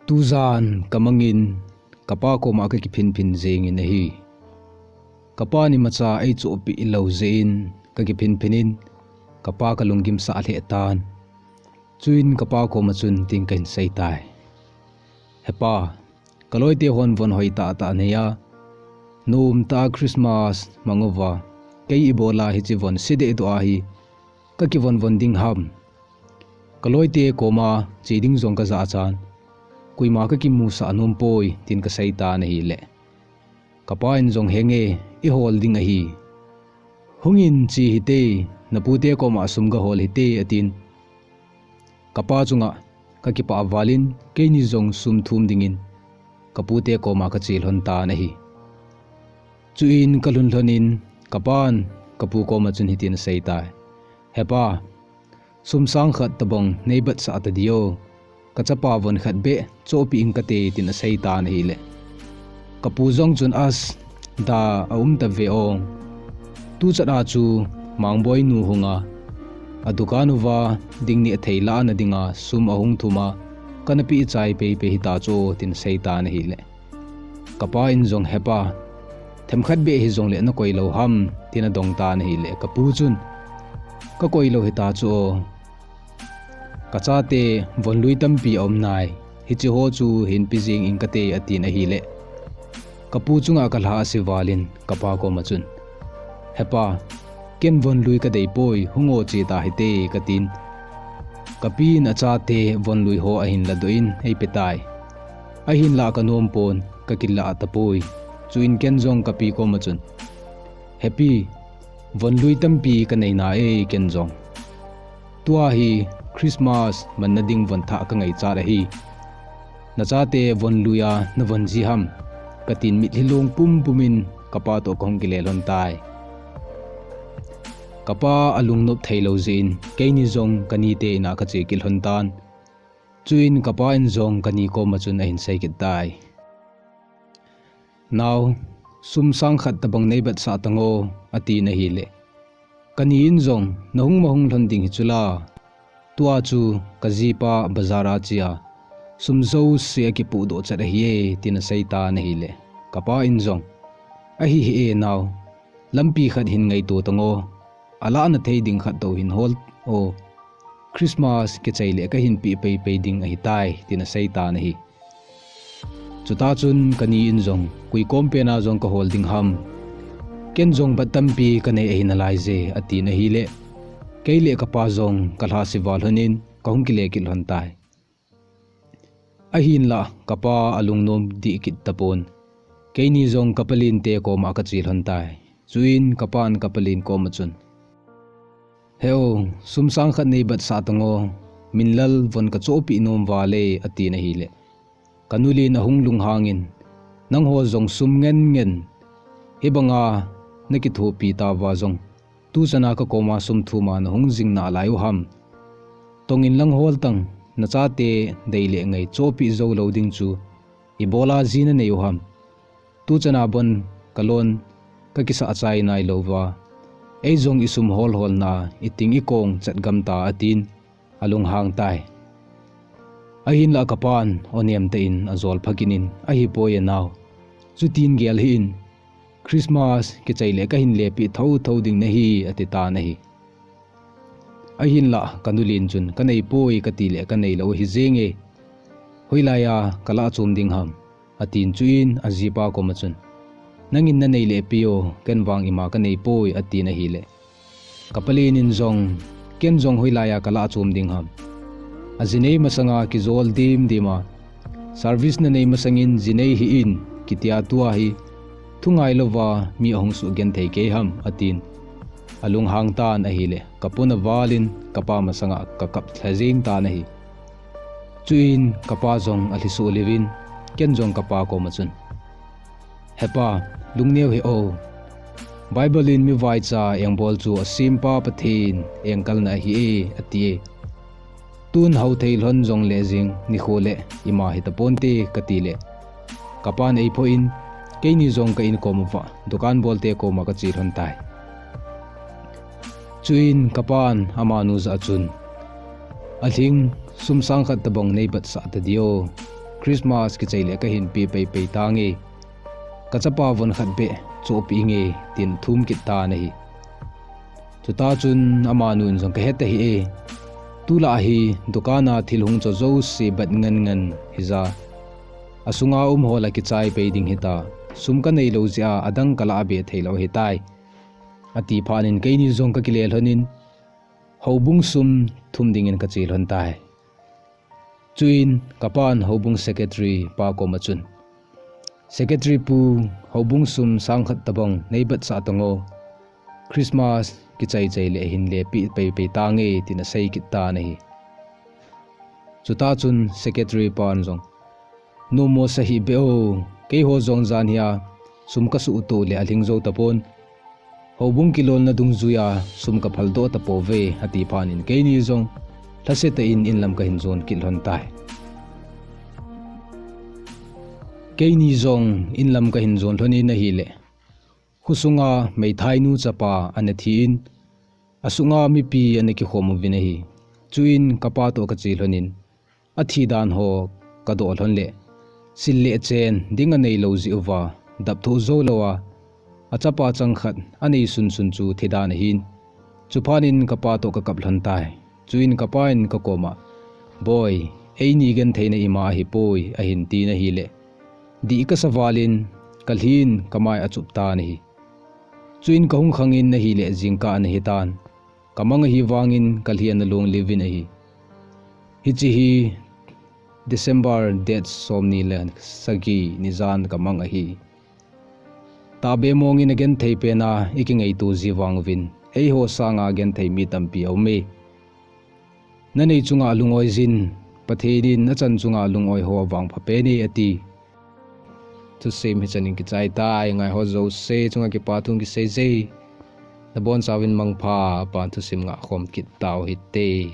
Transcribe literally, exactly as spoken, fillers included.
Tujan kamangin kapa koma kakiphinphin jengin ahi. Kapan imacha eichohpeh lou jeh in kakiphinphin in, kapa kalunggimsah lheh tan. Chuin kapa koma chun hitin kahin seitai. Hepa, kaloite hon von hoitah tah aneiya, nomtah a Christmas mang uva, kei ibola hiche von sedehdoh a hi kakivonvon ding ham? Kaloite koma che ding jong kajah chan, koima kakimusah nompoi, tin kaseitan ahile, kapan jong, Henge, ihol ding ahi. Hungin che hite, napute koma sum gahol hite, atin. Kapa chunga kakipah valin keini jong sum thum dingin kapute koma kache lhon tan ahi. Chuin kalhun lhonin kapan kapu koma chun hitin aseitai. Hepa, sum sang khat tobang neivetsah tadiu. Kachapa von khat beh chohpeh inge kati, tin aseitan ahile, kapu jong chun, As, da aumtave ong. Tuchan a chu Mangboi nu hunga adukan uva dingneh thei lahna dinga sum ahung thuma, kana pehchai peipei hita chu, tin aseitan ahile, kapan jong, Hepa, themkhat beh hijongle nakoi lou ham? tin adongtan ahile, kapu chun, Kakoi lou hita chu. Kachate vonlui tampi aumnai, hicheho chu hinpe jeng inge kati, atin ahile, kapu chunga kalha ase valin kapa koma chun, Hepa, ken vonlui kadeipoi, hung o che tahite, katin. Kapin achate vonlui ho ahin ladoh in eipetai. Ahinlah kanompon, kakilah tapoi. Chuin ken jong kapi koma chun, Hepi, vonlui tampi kanei nai ken jong. Tua hi Christmas manna ding von thah kangaichat ahi. Nachate vonluia navon ji ham? katin mitlhi long pumpumin kapa toh kahung kile lhon tai. Kapa alungnop theilou jeh in keini jong kanite ina kache kit lhon tan. Chuin kapan jong kani koma chun ahin sei kit tai. Nao, sum sang khat tobang neivetsah tango, atin ahile, kani in jong, Nahung mahung lhon ding hichu la, tua chu kajipa bazar a chea sum jouse akipohdoh chet ahi e, tin aseitan ahile, kapan jong, Ahi hih e nao, lampi khat hin ngaito tango, alahna thei ding khat toh hin hol o, Christmas kichai le kahin peh peipei ding ahitai, tin aseitan ahi. Chutah chun kani in jong, Koi kom pena jong kahol ding ham? Ken jong bat tampi kanei ahi nalaije, atin ahile, kei le kapa jong kalhase val lhonin kahung kile kit lhon tai. Ahinlah kapa alungnom dih kit tapon, keini jong kapalente koma kache lhon tai. Chuin kapan kapalen koma chun, He o, sum sang khat neivetsah tango, min lal von kachohpeh nom vale, atin ahile, kanulen ahung lunghangin, Nangho jong sum ngen ngen hibanga nakithopi tauva jong, tuchana kakoma sum thuma nahung jing nalai u ham? Tongin lang hol tan, nachate dei le ngai chohpeh jou lou ding chu ibola ji nanei u ham? Tuchana bon kalon kakisah chai nailouva, eijong isum holholna, iting ikong chat gamta, atin alunghang tai. Ahinlah kapan onem tah in ajol phakit in, Ahipoi e nao, chutin gel hih in, Christmas kichai le kahin lepeh thouthou ding nahi, atitan ahi. Ahinlah kanulen chun, Kaneipoi, kati le kaneilou ahi jenge, hoilaiya kalah chom ding ham? atin. Chuin ajipa koma chun, Nangin nanei le peh o, ken vang ima kaneipoi, atin ahile, kapalen in jong, Ken jong hoilaiya kalah chom ding ham? Ajinei masanga kijol dimdima, Service nanei masangin jinei hih in, kitia tua hi thungai louva mi ahung suhgenthei kei ham, atin alunghang tan ahile, kapun avalin kapa masanga kakap lha jeng tan ahi. Chuin kapa jong alhisoh leuvin, ken jong kapa koma chun, Hepa, lungneo hih o, Bible in mivaicha engbol chu asempa Pathen engkalna ahi e, ati e. Tun hao thei lhon jongle jing nikho le ima hitaponte, kati le, kapan eiphoh in, keini jong ka in kom uva dukan bolte koma kache lhon tai. Chuin kapan amanu jah a chun, Alhing, sum sang khat tabang neivetsah tadiu, Christmas kichai le kahin pe peipei tange. Kachapa von khat beh chohpeh inge, tin athum kit tan ahi. Chuta chun amanun jong kahet ahi e. Tulai hi dukan a thil hung cho jouse bat ngan ngan hija, asunga um ho la kichai pei ding hita. Sum kanei lou jeh a adang kalah be thei lou ahitai, ati phat in keini jong kakile lhon in, houbung sum thum dingin kache lhon tai. Chuin kapan houbung secretary pa koma chun, "Secretary pu, houbung sum sang khat tabang nei bat sah tango. Christmas kichai chai le hin le pe peipei tange," tin asei kit tan ahi. Chuta chun secretary pan jong, "Nomo sa hih beh o, keiho jong jan hia sum kasuh to le alhing jou tapon. Houbung kilolna dungjuia sum kaphal doh tapouve," ati phat in keini jong lhase tah in inlam kahin jon kit lhon tai. Keini jong inlam kahin jon lhon in ahile, khosunga meithainu chapa ana thi in, asunga mipi ana kikhom uvin ahi. Chuin kapa toh kache lhon in, athi dan ho kadoh lhon le, sil le chen ding anei lou jeh uva, dap thoh jou lou a, achapa chang khat anei sunsun chu thi dan ahin. Chuphat in kapa toh kakap lhon tai. Chuin kapa in kakoma, "Boi, eini gentheina ima ahipoi," ahin tin ahile, dih kasa val in kalhin kamai achup tan ahi. Chuin kahung khang in ahile jingkah ana hitan. Kamang ahi vangin kalhi ana long liuvin ahi. Hiche hi December date somni le sagi nijan kamang ahi. Tahbe mongin agenthei pena ikingaito ji vang uvin, eiho sanga genthei mi tampi aume. Nanei chunga lung-oi jin, Pathen in achan chunga lung-oi ho vangpha pen e ati. Thusim hichan in kichai tai, ngaiho jouse chunga kipa thu kisei e. Nabonchauvin mangpha, pan thusim ngah khom kit tau hite.